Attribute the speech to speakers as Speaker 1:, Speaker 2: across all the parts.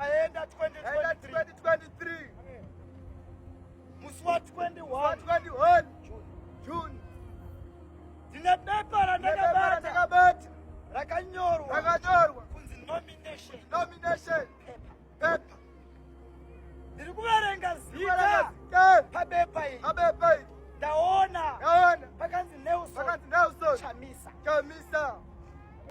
Speaker 1: Ndaenda 2023.
Speaker 2: 2023.
Speaker 1: Musi wa 21
Speaker 2: 21 June.
Speaker 1: Ndine bepa
Speaker 2: Ndakabata.
Speaker 1: randakabata
Speaker 2: Ndakabata.
Speaker 1: rakanyorwa
Speaker 2: Rakanyorwa.
Speaker 1: kunzi nomination
Speaker 2: Nomination
Speaker 1: paper.
Speaker 2: paper.
Speaker 1: Ndiri kuverenga zita
Speaker 2: Zita
Speaker 1: pabepa iri.
Speaker 2: pabepa iri.
Speaker 1: Ndaona
Speaker 2: Ndaona
Speaker 1: pakanzi Nelson
Speaker 2: pakanzi Nelson
Speaker 1: Chamisa.
Speaker 2: Chamisa.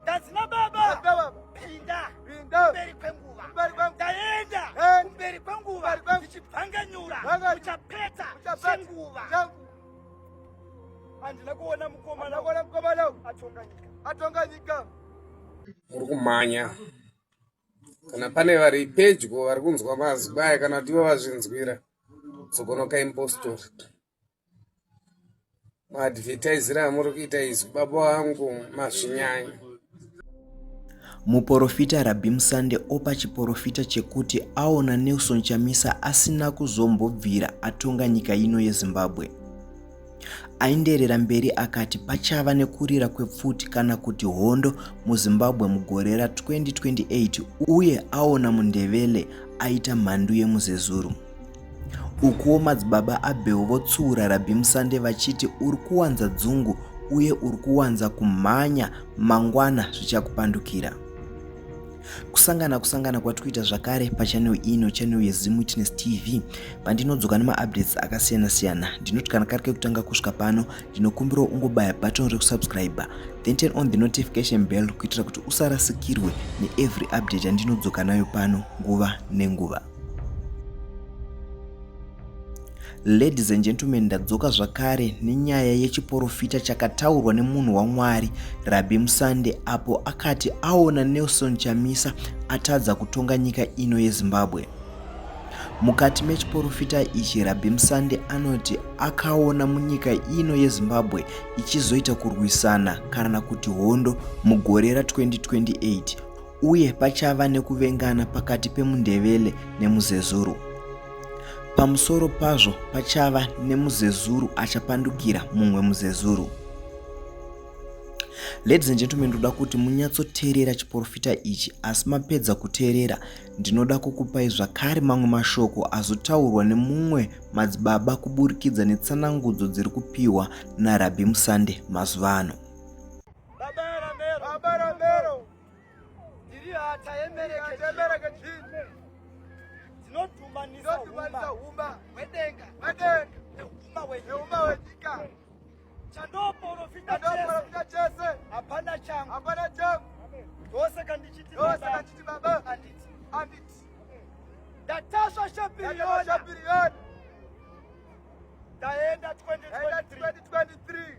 Speaker 1: Ndazina baba
Speaker 2: Ndazina baba.
Speaker 1: pinda
Speaker 2: Pinda.
Speaker 1: kumberi kwenguva.
Speaker 2: Kumberi kwenguva.
Speaker 1: Ndaenda
Speaker 2: Enda.
Speaker 1: kumberi kwenguva
Speaker 2: Kumberi kwenguva.
Speaker 1: ndichibvanganyura
Speaker 2: Bvanganyura.
Speaker 1: kuchapeta
Speaker 2: Kuchapeta.
Speaker 1: chenguva.
Speaker 2: Changu.
Speaker 1: Handina kuona mukomana
Speaker 2: Ndakuona mukomana uyu
Speaker 1: atonga nyika.
Speaker 2: atonga nyika.
Speaker 3: Muri kumhanya. Kana pane vari pedyo vari kunzwa mazwi aya kana kuti ivo vazvinzwira, dzokonokai mupostori. Maadvertisire amuri kuita izwi baba vangu mazvinyanya.
Speaker 4: Muporofita Rabbi Musande opa chiporofita chekuti aona Nelson Chamisa asina kuzombobvira atonga nyika ino yeZimbabwe. Aenderera mberi akati pachava nekurira kwepfuti kana kuti hondo muZimbabwe mugore ra2028 uye aona muNdevele aita mhandu yemuzezuru. Ukuwo madzibaba Abel votsiura Rabbi Musande vachiti uri kuwanza dzungu uye uri kuwanza kumhanya mangwana zvichakupandukira. Kusangana kusangana kwatikuita zvakare pachannel ino, channel yeZim Witness TV, pandinodzoka nemaupdates akasiyana siyana. Ndinoti kana kari kekutanga kusvika pano, ndinokumbirawo ungobaya button rekusubscribe, then turn on the notification bell kuitira kuti usarasikirwe neevery update yandinodzoka nayo pano nguva nenguva. Ladies and gentlemen, ndadzoka zvakare nenyaya yechiporofita chakataurwa nemunhu waMwari Rabbi Musande apo akati aona Nelson Chamisa atadza kutonga nyika ino yeZimbabwe. Mukati mechiporofita ichi, Rabbi Musande anoti akaona munyika ino yeZimbabwe ichizoita kurwisana kana kuti hondo mugore ra2028 uye pachava nekuvengana pakati pemuNdevele nemuzezuru. Pamusoro pazvo pachava nemuzezuru achapandukira mumwe muzezuru. Ladies and gentlemen, ndoda kuti munyatsoteerera chiporofita ichi, asi mapedza kuteerera ndinoda kukupai zvakare mamwe mashoko azotaurwa nemumwe madzibaba kuburikidza netsanangudzo dziri kupiwa naRabbi Musande mazuva ano.
Speaker 1: Baba Ramero.
Speaker 2: Baba Ramero.
Speaker 1: Ndiri hata yemereke.
Speaker 2: Yemereke chini.
Speaker 1: Dzinodhumanisa
Speaker 2: Dzinodhumanisa
Speaker 1: humba
Speaker 2: humba
Speaker 1: hwedenga
Speaker 2: hwedenga
Speaker 1: nehuma hwenyika.
Speaker 2: nehuma hwenyika.
Speaker 1: Chandoporofita chese
Speaker 2: Chandoporofita chese
Speaker 1: hapana changu.
Speaker 2: hapana changu.
Speaker 1: Ndosaka ndichiti
Speaker 2: Ndosaka
Speaker 1: baba
Speaker 2: ndichiti baba
Speaker 1: handiti.
Speaker 2: handiti.
Speaker 1: Ndatasva
Speaker 2: Ndatasva
Speaker 1: shapiriyoni.
Speaker 2: shapiriyoni.
Speaker 1: Ndaenda
Speaker 2: Ndaenda
Speaker 1: 2023
Speaker 2: 2023.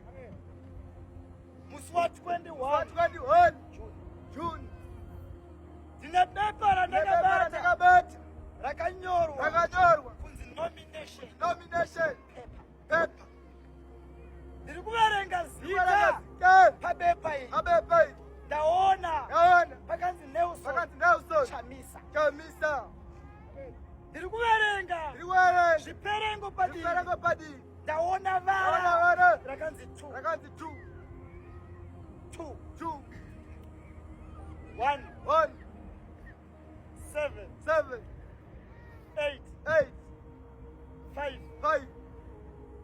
Speaker 1: musi wa 21
Speaker 2: 21 June.
Speaker 1: Ndine bepa
Speaker 2: Ndakabata.
Speaker 1: randakabata
Speaker 2: Ndakabata.
Speaker 1: rakanyorwa
Speaker 2: Rakanyorwa
Speaker 1: kunzi nomination
Speaker 2: nomination
Speaker 1: paper.
Speaker 2: paper.
Speaker 1: Ndiri kuverenga zita
Speaker 2: Zita
Speaker 1: pabepa iri.
Speaker 2: pabepa iri.
Speaker 1: Ndaona
Speaker 2: Ndaona
Speaker 1: pakanzi Nelson
Speaker 2: pakanzi Nelson
Speaker 1: Chamisa.
Speaker 2: Chamisa.
Speaker 1: Ndiri kuverenga
Speaker 2: Ndiri kuverenga
Speaker 1: zviperengo padivi.
Speaker 2: zviperengo padivi.
Speaker 1: Ndaona
Speaker 2: Ndaona
Speaker 1: vara
Speaker 2: vara
Speaker 1: rakanzi 2
Speaker 2: rakanzi 2
Speaker 1: 2
Speaker 2: 2
Speaker 1: 1
Speaker 2: 1
Speaker 1: 7
Speaker 2: 7
Speaker 1: 8
Speaker 2: 8
Speaker 1: 5
Speaker 2: 5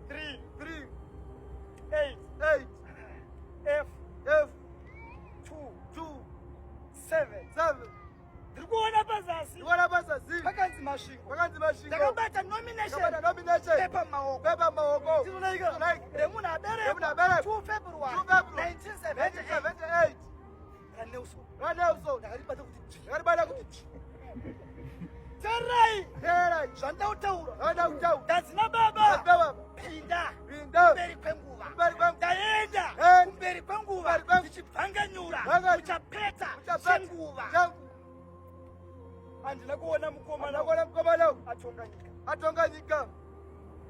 Speaker 1: 3
Speaker 2: 3
Speaker 1: 8
Speaker 2: 8
Speaker 1: F
Speaker 2: F
Speaker 1: 2
Speaker 2: 2
Speaker 1: 7.
Speaker 2: 7.
Speaker 1: Ndiri kuona pazasi
Speaker 2: Ndikuona pazasi
Speaker 1: pakanzi Masvingo.
Speaker 2: pakanzi Masvingo.
Speaker 1: Ndakabata nomination
Speaker 2: Ndakabata nomination
Speaker 1: paper mumaoko.
Speaker 2: paper mumaoko.
Speaker 1: Tinoika remunhu
Speaker 2: Remunhu
Speaker 1: aberekwa
Speaker 2: aberekwa
Speaker 1: 2 February
Speaker 2: 2 February
Speaker 1: 1978
Speaker 2: 1978
Speaker 1: raNelson.
Speaker 2: raNelson.
Speaker 1: Ndakaribata kuti dzvi.
Speaker 2: Ndakaribata kuti dzvi.
Speaker 1: Teererai
Speaker 2: Teererai
Speaker 1: zvandida kutaura.
Speaker 2: zvandida kutaura.
Speaker 1: Ndazina baba
Speaker 2: Ndazina baba.
Speaker 1: pinda
Speaker 2: Pinda
Speaker 1: kumberi kwenguva.
Speaker 2: kumberi kwenguva.
Speaker 1: Ndaenda
Speaker 2: Enda.
Speaker 1: kumberi kwenguva
Speaker 2: Kumberi kwenguva.
Speaker 1: ndichibvanganyura
Speaker 2: Bvanganyura.
Speaker 1: kuchapeta
Speaker 2: Kuchapeta
Speaker 1: chenguva.
Speaker 2: changu.
Speaker 1: Handina kuona mukomana
Speaker 2: Ndakuona mukomana uyu
Speaker 1: atonga nyika.
Speaker 2: atonga nyika.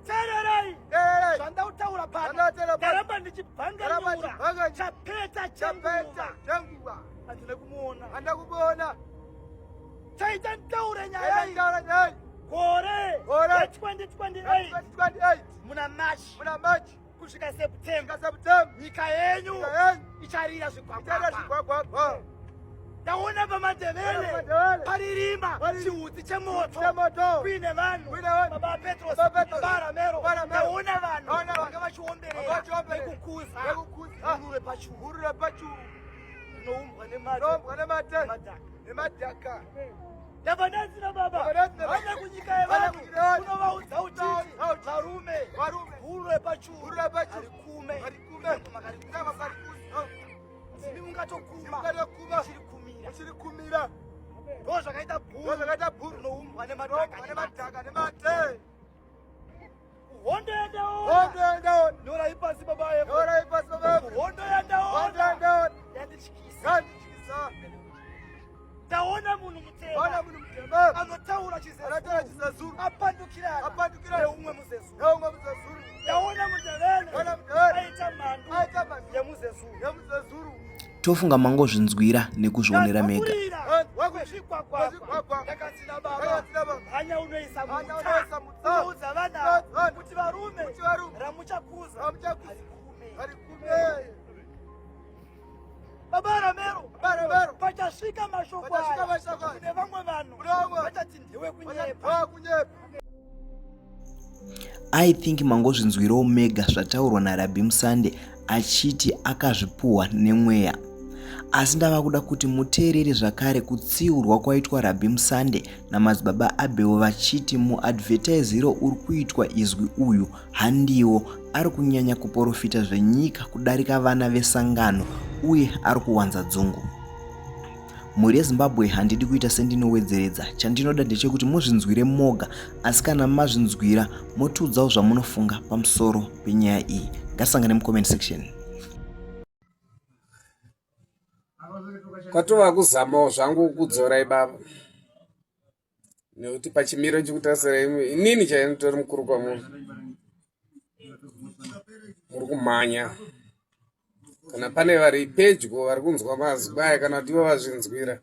Speaker 1: Teererai
Speaker 2: Teererai
Speaker 1: zvandida kutaura pano.
Speaker 2: Zvandida kutaura pano.
Speaker 1: Ndaramba
Speaker 2: Ndaramba
Speaker 1: ndichibvanganyura
Speaker 2: ndichibvanganyura.
Speaker 1: chapeta
Speaker 2: chapeta
Speaker 1: chenguva.
Speaker 2: chenguva.
Speaker 1: Handina kumuona.
Speaker 2: Handina kumuona.
Speaker 1: Chaita nditaure nyaya iyi.
Speaker 2: Taura nyaya iyi.
Speaker 1: Gore
Speaker 2: Gore
Speaker 1: ra2028
Speaker 2: 2028
Speaker 1: muna March
Speaker 2: muna March
Speaker 1: kusvika September
Speaker 2: kusvika September
Speaker 1: nyika yenyu
Speaker 2: nyika yenyu
Speaker 1: icharira
Speaker 2: icharira
Speaker 1: zvigwagwagwa.
Speaker 2: zvigwagwagwa.
Speaker 1: Ndaona paMandevele pari rima, chihutsi chemoto, kuine vanhu, baba Petros, baba Ramero. Ndaona vanhu vanga vachiomberera nekukuza guru repachuru rinoumbwa nemate nemadhaka. Ndabva ndanzi nababa, vana kunyika yevanhu unovaudza uchiti varume, guru repachuru harikume, Imi mungatokuma muchiri kumira,
Speaker 2: muchiri kumira.
Speaker 1: Ndo zvakaita bhuru,
Speaker 2: ndo zvakaita bhuru
Speaker 1: rinoumbwa nemadhaka
Speaker 2: nemadhaka nemate.
Speaker 1: Hondo yandaona,
Speaker 2: hondo yandaona,
Speaker 1: nyorai pasi baba evo,
Speaker 2: nyorai pasi baba evo.
Speaker 1: Hondo yandaona,
Speaker 2: hondo yandaona,
Speaker 1: yandityisa,
Speaker 2: yandityisa.
Speaker 1: Ndaona munhu mutema,
Speaker 2: ona munhu mutema
Speaker 1: anotaura chiZezuru,
Speaker 2: anotaura chiZezuru,
Speaker 1: apandukirana,
Speaker 2: apandukirana
Speaker 1: neumwe muZezuru,
Speaker 2: neumwe muZezuru.
Speaker 1: Ndaona mundevele,
Speaker 2: ndaona mundevele
Speaker 1: aita mhandu,
Speaker 2: aita mhandu
Speaker 1: yemuZezuru,
Speaker 2: yemuZezuru.
Speaker 4: Tofunga mangozvinzwira nekuzvionera mega.
Speaker 1: Kwezvigwagwagwa ndakatsi baba, hanya unoisa mutsa, unoudza vana kuti varume ramuchakuza
Speaker 2: harikume.
Speaker 1: Baba Ramero,
Speaker 2: Baba Ramero,
Speaker 1: pachasvika mashoko
Speaker 2: Pachasvika
Speaker 1: aya
Speaker 2: mashoko aya.
Speaker 1: kune vamwe vanhu
Speaker 2: Kune vamwe vanhu.
Speaker 1: vachati ndewe kunyepa.
Speaker 2: Wakunyepa.
Speaker 4: I think mangozvinzwirawo mega zvataurwa naRabhi Musande achiti akazvipuhwa nemweya. Asi ndava kuda kuti muteerere zvakare kutsiurwa kwaitwa Rabhi Musande namadzibaba Abel vachiti muadvertisiro uri kuitwa izwi uyu handiwo ari kunyanya kuporofita zvenyika kudarika vana vesangano uye ari kuwanza dzungu. Mhuri yeZimbabwe handidi kuita sendinowedzeredza, chandinoda ndechekuti muzvinzwire moga asi kana mazvinzwira motiudzawo zvamunofunga pamusoro penyaya iyi. Ngatisangane mucomment section.
Speaker 3: Kwatova kuzamawo zvangu kudzorai baba nekuti pachimiro chikutasira imwe inini chaiyo nditori mukuru kwamuri muri kumhanya kana pane vari pedyo vari kunzwa mazwi aya kana kuti ivo vazvinzwira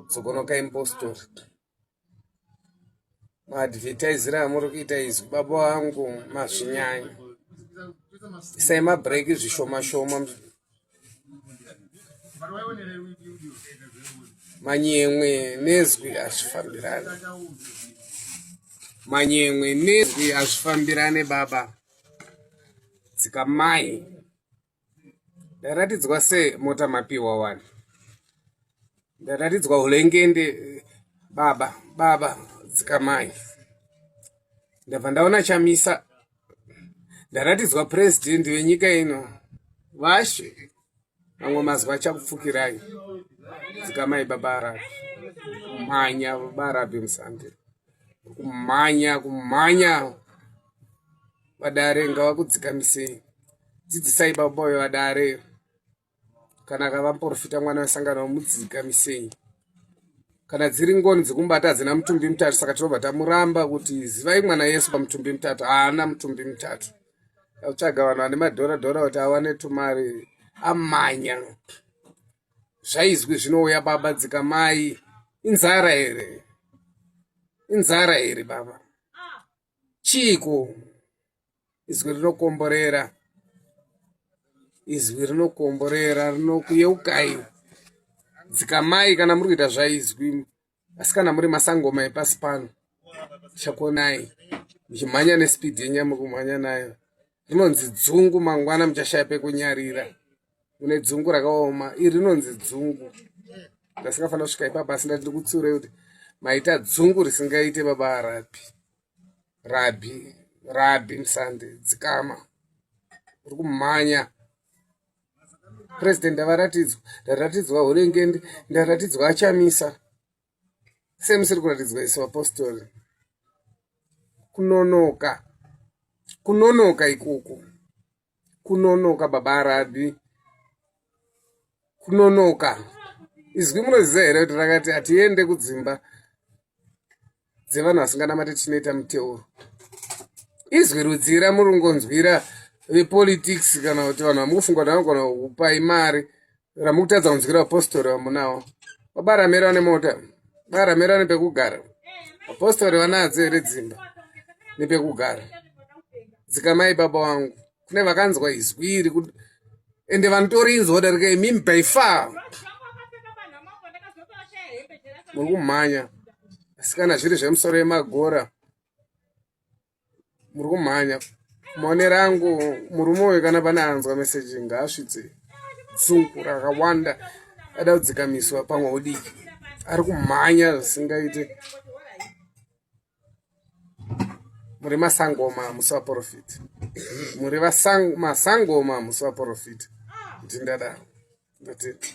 Speaker 3: dzokonoka impostori maadvertisira amuri kuita izwi baba vangu mazvinyanya isai mabreak zvishoma shoma manyemwe nezwi hazvifambirane manyemwe nezwi hazvifambirane baba dzikamai ndaratidzwa se mota mapiwa wani ndaratidzwa hulengende baba baba dzikamai ndabva ndaona chamisa ndaratidzwa president venyika ino vashe mamwe mazwi achakupfukirai dzikamai baba arabi kumhanya baba arabi musande kumhanya kumhanya Vadare ngavakudzikamisei. Dzidzisai baba uyo vadare. Kana akava muporofita mwana wesangano vamudzikamisei. Kana dziri ngoni dzekumbata hadzina mutumbi mutatu saka tinobva tamuramba kuti zivai mwana Yesu pamutumbi mutatu. Haana mutumbi mutatu. Akutsvaga vanhu vane madhora dhora kuti awane tumari amanya. Zvaizwi zvinouya baba dzikamai. Inzara here? Inzara here baba? Chiiko? Izwi rinokomborera. Izwi rinokomborera rinokuyeukai. Dzikamai kana muri kuita zvaizwi. Asi kana muri masangoma epasi pano. Tichakuonai muchimhanya nespeed yenyu yamuri kumhanya nayo. Rinonzi dzungu mangwana muchashaya pekunyarira. Une dzungu rakaoma. Iri rinonzi dzungu. Ndasingafanira kusvika ipapo asi ndati ndikutsiurei kuti maita dzungu risingaite baba Arabi. Rabhi, Rabhi Musande, dzikama. Uri kumhanya. President ndavaratidzwa, ndaratidzwa Hulengende, ndaratidzwa Achamisa. Sei musiri kuratidzwa isu vapostori? Kunonoka. Kunonoka ikoko. Kunonoka baba Rabhi. Kunonoka. Izwi munoziva here kuti rakati hatiende kudzimba dzevanhu vasinganamate tinoita muteuro izwi rudzii ramurungonzwira vepolitics kana kuti vanhu vamukufunga kuti vanogona kukupai mari ramukutadza kunzwira vapostori vamunawo vabaramera vane mota baramera vane pekugara vapostori vanadzo here dzimba nepekugara dzikamai baba wangu kune vakanzwa izwi iri ende vanotorinzwa kudarika imimi by far. Muri kumhanya. Asi kana zviri zvemusoro yemagora muri kumhanya. Maonero angu murume uyu kana pane anzwa meseji ngaasvitse dzungu rakawanda ada kudzikamiswa pamwe udiki ari kumhanya zvisingaite. Muri masangoma musi vaprofita, muri masangoma musi vaprofita, ndindadaro ndatenda.